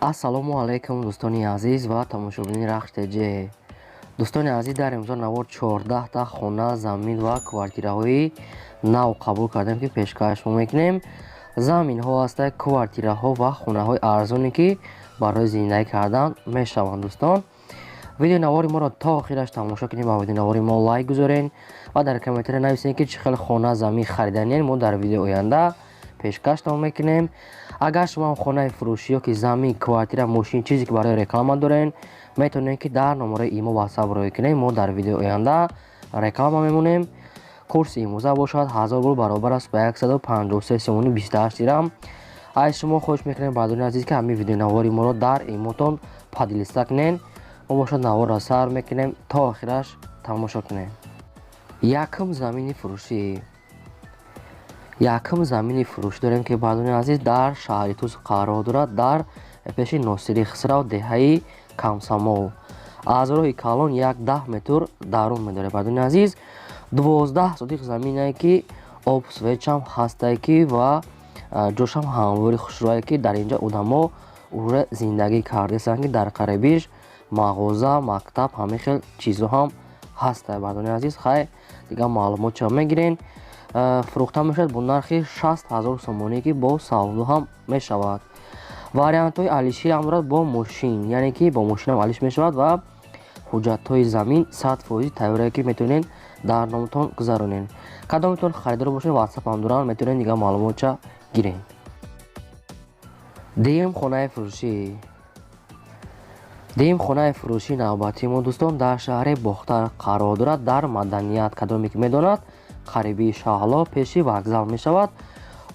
Ассалому алайкум, дӯстони азиз ва тамошобини Рахш ТЖ. Дӯстони азиз, дар имрӯза навор 14та хона, замин ва квартираҳои нав қабул кардем, ки пешкаш мо мекунем. Заминҳо ҳастанд, квартираҳо ва хонаҳои арзоне, ки барои зиндагӣ кардан мешаванд. Дӯстон, видеои навори моро то охираш тамошо кунед ва видеои навори мо лайк гузоред ва дар комментария нависед, ки чӣ хел хона, замин хариданиен. Мо дар видеои оянда пешкаштон мекунем. Агар шумо ҳам хонаи фурӯшӣ ё ки замин, квартира, мошин, чизе ки барои реклама доред, метавонед, ки дар номерои имо, Ватсап роҳӣ кунед. Мо дар видеои оянда реклама мемонем. Курси имрӯза бошад 1000 рубл, баробар аст ба 153 сомони 28 дирам. Аз шумо хоҳиш мекунем, бародарони азиз, ки ҳамин видеонавори моро дар имотон поделиться кунед. Мо бошад наворро сар мекунем, то охираш тамошо кунем. Якум замини фурӯшӣ. Якум замини фурӯшӣ дорем, ки, бародарони азиз, дар шаҳри Тус қарор дорад, дар пеши Носири Хисрав, деҳаи Камсамол, аз роҳи калон як 10 метр дарун медорад. Бародарони азиз, 12 сотих заминае, ки об, свет ам ҳастае, ки ва ҷошам ҳамвори хушрӯае, ки дар инҷа одамо уже зиндагӣ кардастанд, ки дар қарибиш мағоза, мактаб, ҳамин хел чизҳо ҳам ҳастае. Бародарони азиз, хай, дигар маълумот ча мегирен. Фурӯхта мешавад бо нархи 60 000 сомонӣ, ки бо савдо ҳам мешавад. Вариантҳои алишиам дорад бо мошин, яъне ки бо мошинам алиш мешавад ва ҳуҷҷатҳои замин 100 фоизи тайёрае, ки метавонед дар номтон гузаронед. Кадометон харидор бошед, Ватсапам доранд, метавонед дигар маълумотча гиред. Дуюм хонаи фурӯшӣ. Дуюм хонаи фурӯшии навбатии мо, дӯстон, дар шаҳри Бохтар қарор дорад, дар Маданият, кадоме ки медонад, қариби Шаҳло, пеши вокзал мешавад.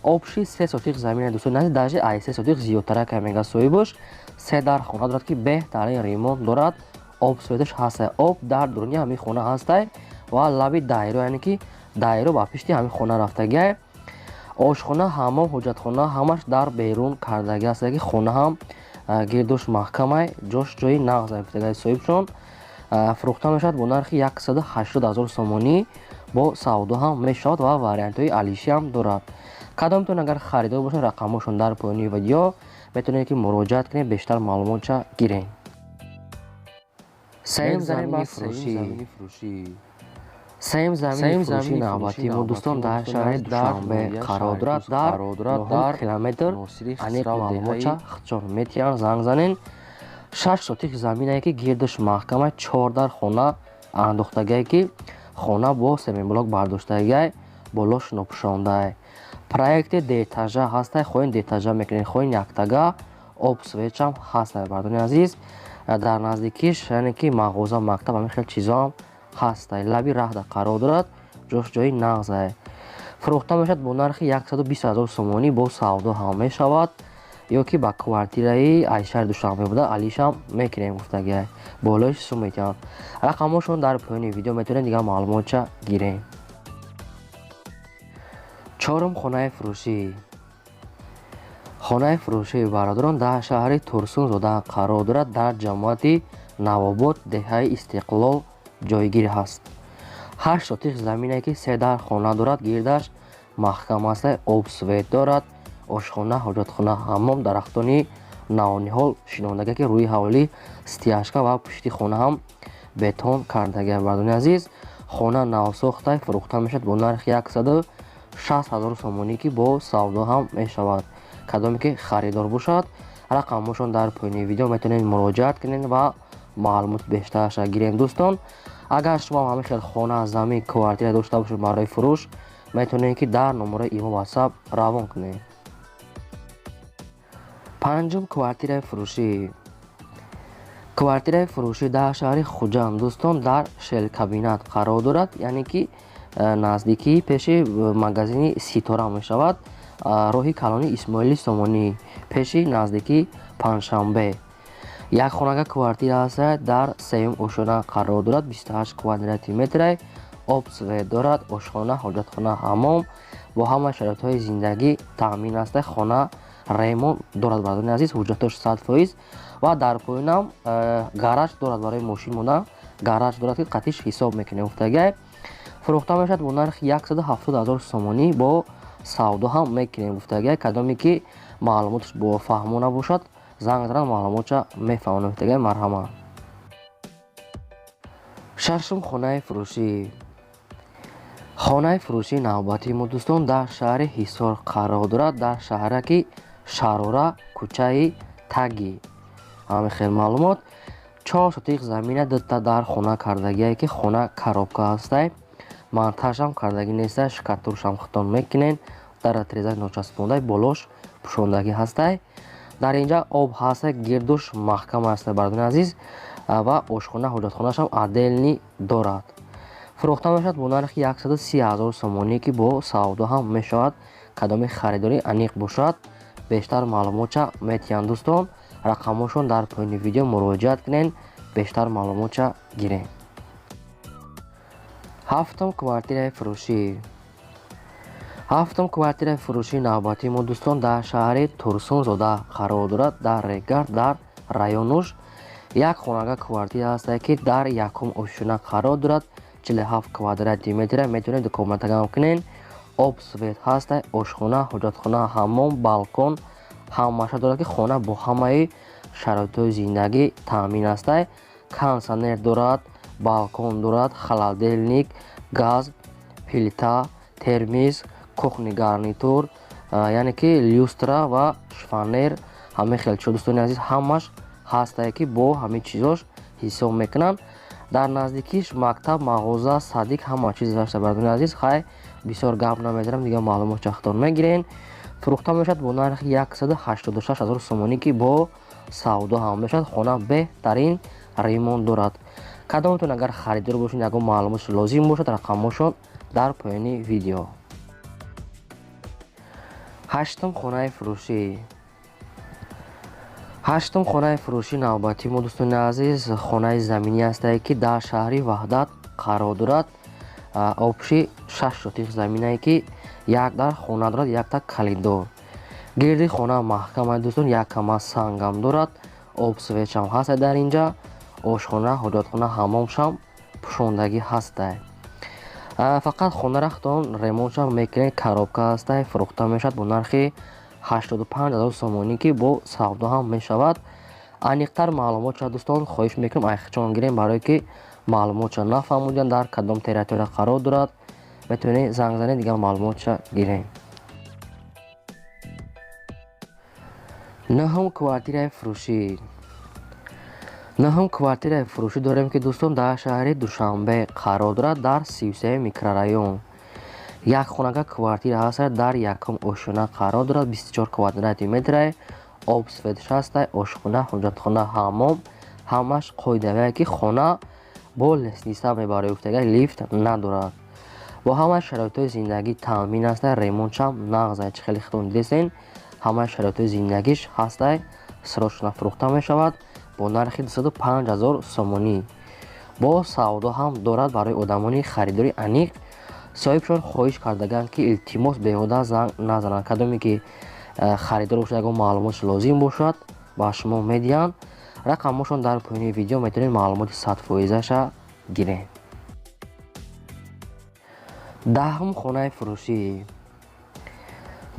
Общий 3 сотих замина, дӯстони азиз, даже ай 3 сотих зиёдтара мега соҳибош. Се дар хона дорад, ки беҳтарин ремонт дорад, об, свет аш ҳастай, об дар дуруни ҳамин хона ҳастай ва лаби дайро, яъне ки дайро ба пишти ҳамин хона рафтагиай. Ошхона, ҳаммом, ҳоҷатхона ҳамаш дар берун кардагӣ аст, ки хона ҳам гирдош маҳкамай, ҷош ҷои нағз гуфтагаи соҳибшон. Фурӯхта мешавад бо нархи 180 000 сомонӣ, бо савдо ҳам мешавад ва вариантҳои алишӣ ҳам дорад. Кадомтон агар харидор бошед, рақамҳошон дар поёни видео, метавонед, ки муроҷиат кунед, бештар маълумотша гиред. Сеюм замини фурӯшӣ. Сеюм замини фурӯшии навбатии мо, дӯстон, дар шаҳри Душанбе қарор дорад, дар 9 километр. Аниқ маълумотша худшон метиҳанд, занг занед. 6 сотих заминае, ки гирдаш маҳкама, чор дар хона андохтагие, ки хона бо семенблок бардоштагиай, болош нопӯшондае. Проекти дуэтажа ҳастай, хоҳем дуэтажа мекунед, хоҳем яктага. Об, свет ам ҳастай. Бародарони азиз, дар наздикиш, яъне ки мағоза, мактаб, ҳамин хел чизоам ҳастай. Лаби раҳда қарор дорад, ҷош ҷои нағзае. Фурӯхта мешавад бо нархи 120 000 сомонӣ, бо савдо ҳам мешавад ё ки ба квартираи ай шаҳри Душанбе буда алишам мекунем гуфтагиай, болои сум метиҳанд. Рақамҳошон дар поёни видео, метавонед дигар маълумотша гирем. Чорум хонаи фурӯшӣ. Хонаи фурӯшии, бародарон, дар шаҳри Турсунзода қарор дорад, дар ҷамоати Навобод, деҳаи Истиқлол ҷойгир ҳаст. 8 сотих замине, ки се дар хона дорад, гирдаш маҳкам аста, об, свет дорад, ошхона, ҳоҷатхона, ҳаммом, дарахтони навниҳол шинондагӣ, ки рӯи ҳавлӣ стяжка ва пушти хона ҳам бетон кардагӣ. Бародарони азиз, хона навсохта фурӯхта мешавад бо нархи 160 000 сомонӣ, ки бо савдо ҳам мешавад. Кадоме ки харидор бошад, рақамҳошон дар поёни видео, метавонед муроҷиат кунед ва маълумоти бештарша гирем. Дӯстон, агар шумо ҳамин хел хона, замин, квартира дошта бошед барои фурӯш, метавонед, ки дар номерои имо, Ватсап равон кунед. Панҷум квартираи фурӯшӣ. Квартираи фурӯшӣ дар шаҳри Хуҷанд, дӯстон, дар Шелкабинат қарор дорад, яъне ки наздикии пеши магазини Ситора мешавад, роҳи калони Исмоили Сомонӣ, пеши наздикии Панҷшанбе. Як хонага квартира ҳаста, дар сеюм ошёна қарор дорад, 28 квадрати метрай, об, свет дорад, ошхона, ҳоҷатхона, ҳаммом, бо ҳама шароитҳои зиндагӣ таъмин аста. Хона ремонт дорад, бародарони азиз, ҳуҷҷатош 100 фоиз ва дар поёнам гараж дорад, барои мошин мондан гараж дорад, ки қатиш ҳисоб мекунем гуфтагиай. Фурӯхта мешавад бо нархи 170 000 сомонӣ, бо савдо ҳам мекунем гуфтагиай. Кадоме ки маълумоташ бо фаҳмо набошад. Занг зананд, маълумотша мефаҳмонем. Тега марҳамат. Шашум хонаи фурӯшӣ. Хонаи фурӯшии навбатии мо, дӯстон, дар шаҳри Ҳисор қарор дорад, дар шаҳраки Шарора, кӯчаи Тагӣ. Ҳамин хел маълумот. 4 сотиқ замина, дута дар хона кардагие, ки хона коробка ҳастай, монтажам кардагӣ нестай, штукатуршам худтон мекунен. Дар треза ночаспондай, болош пӯшондагӣ ҳастай. Дар инҷа об ҳастай, гирдуш маҳкам ҳастай, бардони азиз, ва ошхона, ҳоҷатхонашам отдельный дорад. Фурӯхта мешавад бо нархи 130 ҳазор сомонӣ, ки бо савдо ҳам мешавад. Кадоми харидорӣ аниқ бошад, бештар маълумотша метиҳанд, дӯстон. Рақамҳошон дар поёни видео, муроҷиат кунед, бештар маълумотша гиред. Ҳафтум квартираи фурӯшӣ. Ҳафтум квартираи фурӯшии навбатии мо, дӯстон, дар шаҳри Турсунзода қарор дорад, дар Регар, дар районуш. Як хонага квартира ҳастае, ки дар якум ошёна қарор дорад, 47 квадрати метра. Метавонед дукомнатагам кунед. Об, свет ҳастай, ошхона, ҳоҷатхона, ҳаммом, балкон ҳамаша дорад, ки хона бо ҳамаи шароитҳои зиндагӣ таъмин ҳастай. Кондитсионер дорад, балкон дорад, холодильник, газ, плита, термис, кухонный гарнитур, яъне ки люстра ва шифоньер, ҳамин хел чизо, дӯстони азиз, ҳамаш ҳастае, ки бо ҳамин чизош ҳисоб мекунанд. Дар наздикиш мактаб, мағоза, садик, ҳама чиз ҳаста, бардони азиз. Хай, бисёр гап намезанам, дигар маълумот чахтон мегирен. Фурӯхта мешавад бо нархи 186 ҳазор сомонӣ, ки бо савдо ҳам мешавад. Хона беҳтарин ремонт дорад. Кадомтон агар харидор бошед, ягон маълумотш лозим бошад, рақамҳошон дар поёни видео. Ҳаштум хонаи фурӯшӣ. Ҳаштум хонаи фурӯшии навбатии мо, дӯстони азиз, хонаи заминӣ ҳастае, ки дар шаҳри Ваҳдат қарор дорад. Общий 6 сотих заминае, ки як дар хона дорад, якта коридор. Гирди хона маҳкама, дӯстон, як кама сангам дорад, об, светшам ҳаста дар инҷа, ошхона, ҳоҷатхона, ҳаммомшам пӯшондагӣ ҳастай. Фақат хонара худтон ремонтшам мекунед, коробка ҳастай. Фурӯхта мешавад бо нархи 85 ҳазор сомонӣ, ки бо савдо ҳам мешавад. Аниқтар маълумотша, дӯстон, хоҳиш мекунам, айхчон гирем, барое ки маълумотша нафаҳмудиян, дар кадом территория қарор дорад. Метавонед занг занед, дигар маълумотша гирем. Нӯҳум квартираи фурӯшӣ. Нӯҳум квартираи фурӯшӣ дорем, ки, дӯстон, дар шаҳри Душанбе қарор дорад, дар 33 микрорайон. Як хонага квартира ҳаста, дар якум ошёна қарор дорад, 24 квадрати метрае, об, светш ҳастай, ошхона, ҳоҷатхона, ҳаммом ҳамаш қоидавие, ки хона бо лестница мебарояд, лифт надорад. Бо ҳамаи шароитҳои зиндагӣ таъмин ҳастай, ремонтшам нағз, чӣ хеле худтон дидесен, ҳамаи шароитҳои зиндагиш ҳастай. Срочно фурӯхта мешавад бо нархи 205 ҳазор сомонӣ, бо савдо ҳам дорад барои одамони харидори аниқ. Соҳибшон хоҳиш кардаганд, ки илтимос, беҳуда занг назананд. Кадоме ки харидор бошад, ягон маълумотш лозим бошад, ба шумо медиҳанд. Рақамҳошон дар поёни видео, метавонед маълумоти 100%-аша гиред. Даҳум хонаи фурӯшӣ.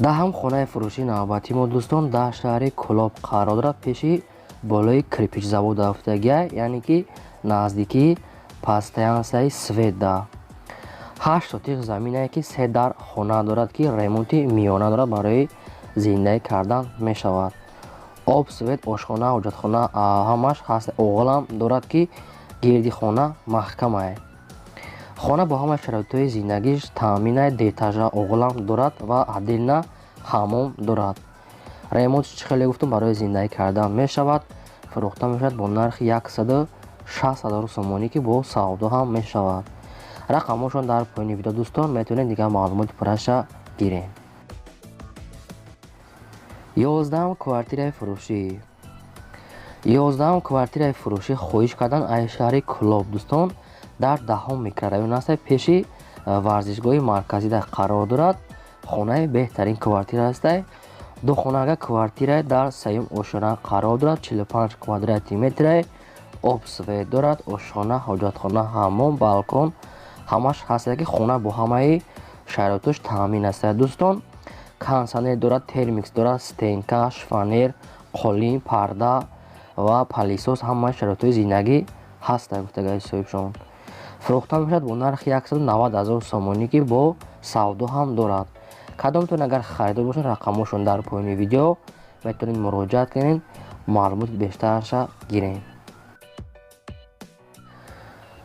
Даҳум хонаи фурӯшии навбатии мо, дӯстон, дар шаҳри Кӯлоб қарор дорад, пеши болои кирпичзавод рафтагия, яъне ки наздикии подстанцияи светда. 8 сотих заминае, ки се дар хона дорад, ки ремонти миёна дорад, барои зиндагӣ кардан мешавад. Об, свет, ошхона, ҳоҷатхона ҳамаш ҳаст, оғилам дорад, ки гирди хона маҳкамае. Хона бо ҳамаи шароитҳои зиндагиш таъминае, дуэтажа, оғилам дорад ва отдельно ҳаммом дорад. Ремонт, чӣ хеле гуфтум, барои зиндагӣ кардан мешавад. Фурӯхта мешавад бо нархи 160 ҳазор сомонӣ, ки бо савдо ҳам мешавад. Рақамҳошон дар поёни видео, дӯстон, метавонед дигар маълумоти пурраша гиред. 11-ум квартираи фурӯшӣ. 11-ум квартираи фурӯшӣ хоҳиш кардан аз шаҳри Кӯлоб, дӯстон, дар 10-ум микрорайон ҳаста, пеши варзишгоҳи марказида қарор дорад. Хонаи беҳтарин квартира ҳастай. Духонага квартирае дар сеюм ошёна қарор дорад, 45 квадрати метрае, об, свет дорад, ошхона, ҳоҷатхона, ҳаммом, балкон ҳамаш ҳастае, ки хона бо ҳамаи шароитош таъмин аст, дӯстон. Кондитсионер дорад, термикс дорад, стенка, шифоньер, Қолин, парда ва пылесос, ҳамаи шароитҳои зиндагӣ ҳаста, гуфтагаи соҳибшон. Фурӯхта мешавад бо нархи 190 ҳазор сомонӣ, ки бо савдо ҳам дорад. Кадомтон агар харидор бошед, рақамҳошон дар поёни видео, метавонед муроҷиат кунед, маълумоти бештарша гиред.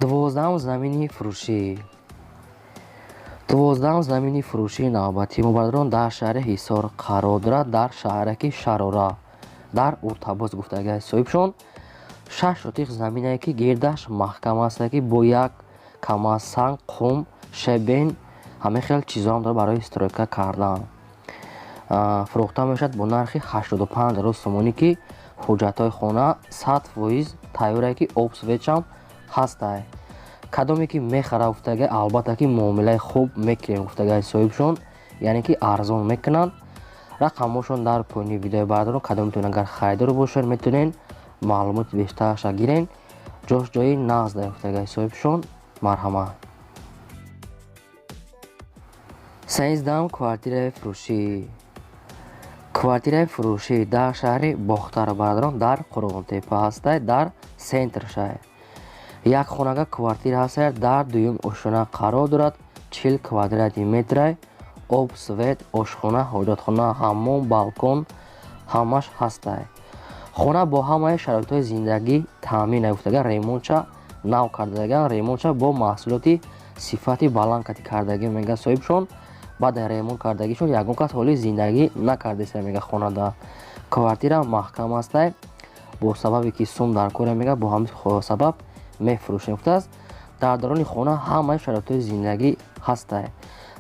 12-ам замини фурӯшӣ. 12-ам замини фурӯшии навбатии мо, бародарон, дар шаҳри Ҳисор қарор дорад, дар шаҳраки Шарора, дар Уртабоз, гуфтагаи соҳибшон. 6 сотих замине, ки гирдаш маҳкам аст, ки бо як КамАЗ санг, қум, щебень, ҳамин хел чизоам дорад барои стройка кардан. Фурӯхта мешавад бо нархи 85 ҳазор сомонӣ, ки ҳуҷҷатҳои хона 100% тайёре, ки об, свет шам ҳастай. Кадоме ки мехара, гуфтага, албатта ки муомилаи хуб мекунем, гуфтагаи соҳибшон, яъне ки арзон мекунанд. Рақамҳошон дар поёни видеои, бародарон. Кадометон агар харидор бошед, метавонед маълумоти бештарша гирен. Ҷош ҷои нағз да, гуфтагаи соҳибшон. Марҳамат. 13-ам квартираи фурӯшӣ. Квартираи фурӯшӣ дар шаҳри Бохтар, бародарон, дар Қурғонтепа ҳастай, дар центр шаҳр. Як хонага квартира ҳастай, дар дуюм ошёна қарор дорад, 40 квадрати метрай, об, свет, ошхона, ҳоҷатхона, ҳаммом, балкон ҳамаш ҳастай. Хона бо ҳамаи шароитҳои зиндагӣ таъмин, гуфтага. Ремонтша нав кардаган, ремонтша бо маҳсулоти сифати баланд кати кардагӣ, мега соҳибшон. Баъд ремонт кардагишон ягон кас ҳоли зиндагӣ накардеста, мега. Хонада квартира маҳкам ҳастай. Бо сабабе ки сум дар коре, мега, бо ҳамин сабаб мефурӯшем, гуфтааст. Дар даруни хона ҳамаи шароитҳои зиндагӣ ҳастай.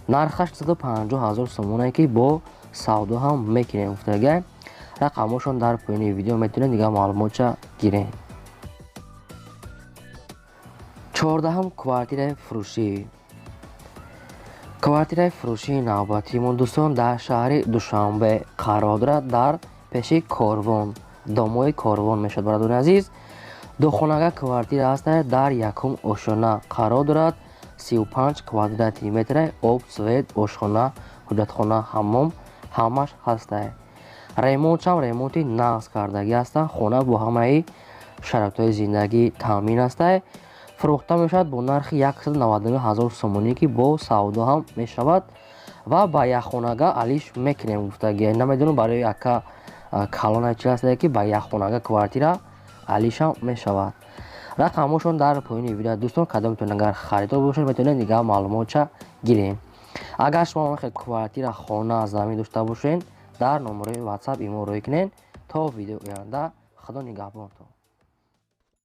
Нархаш 150 ҳазор сомонае, ки бо савдо ҳам мекунем, гуфтагай. Рақамҳошон дар поёни видео, метавонед дигар маълумотша гирем. 14-ам квартираи фурӯшӣ. Квартираи фурӯшии навбатии мо, дӯстон, дар шаҳри Душанбе қарор дорад, дар пеши Корвон, домои Корвон мешавад, бародарони азиз. Духонага квартира ҳаста, дар якум ошёна қарор дорад, 35 квадрати метра, об, свет, ошхона, ҳуҷҷатхона, ҳаммом ҳамаш ҳастай. Ремонтшам ремонти нағз кардагӣ ҳастанд. Хона бо ҳамаи шароитҳои зиндагӣ таъмин ҳастай. Фурӯхта мешавад бо нархи 199 ҳазор сомонӣ, ки бо савдо ҳам мешавад ва ба якхонага алиш мекунем, гуфтагӣ. Намедонам, барои ака калона чи ҳастае, ки ба якхонага квартира алишам мешавад. Рақамҳошон дар поёни видео, дӯстон. Кадометон агар харидор бошед, метавонед дигар маълумотша гирем. Агар шумо хел квартира, хона, замин дошта бошед, дар номерои ватсап имо рӯй кунед. То видеои оянда, Худо нигаҳбонтон.